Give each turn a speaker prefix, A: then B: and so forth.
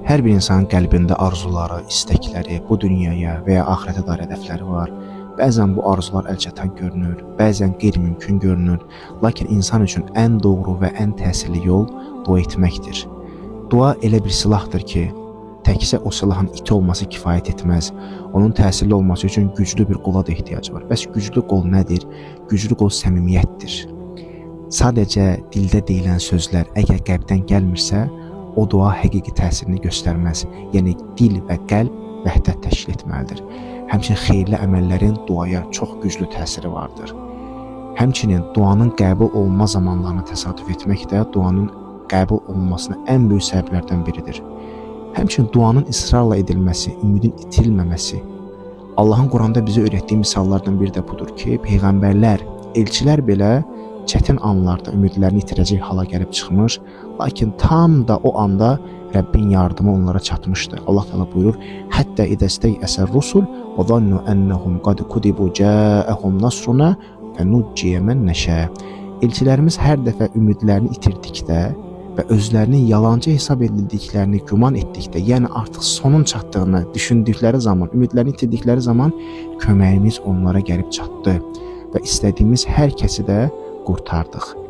A: Hər bir insanın qəlbində arzuları, istəkləri, bu dünyaya və ya axirətə dair hədəfləri var. Bəzən bu arzular əlçatan görünür, bəzən qeyri-mümkün görünür. Lakin insan üçün ən doğru və ən təsirli yol dua etməkdir. Dua elə bir silahdır ki, təkcə o silahın iti olması kifayət etməz. Onun təsirli olması üçün güclü bir qola da ehtiyacı var. Bəs güclü qol nədir? Güclü qol səmimiyyətdir. Sadəcə dildə deyilən sözlər əgər qəlbdən gəlmirsə, o dua həqiqi təsirini göstərməz. Yəni dil və qəlb vəhdət təşkil etməlidir. Həmçinin xeyirli əməllərin duaya çox güclü təsiri vardır. Həmçinin duanın qəbul olunma zamanlarına təsadüf etmək də duanın qəbul olunmasına ən böyük səbəblərdən biridir. Həmçinin duanın israrla edilməsi, ümidin itirilməməsi. Allahın Quranda bizə öyrətdiyi misallardan biri də budur ki, peyğəmbərlər, elçilər belə çətin anlarda ümidlərini itirəcək hala gəlib çıxmış, lakin tam da o anda Rəbbin yardımı onlara çatmışdı. Allah Teala buyurur: "Hətta idəstəy rusul və zannu ennehum qad kudibu ca'ahum nasruna fenujjiye men neşə." Elçilərimiz hər dəfə ümidlərini itirdikdə və özlərinin yalancı hesab edildiklərini güman etdikdə, yəni artıq sonun çatdığını düşündükləri zaman, ümidlərini itirdikləri zaman köməyimiz onlara gəlib çatdı və istədiyimiz hər kəsi də qurtardıq.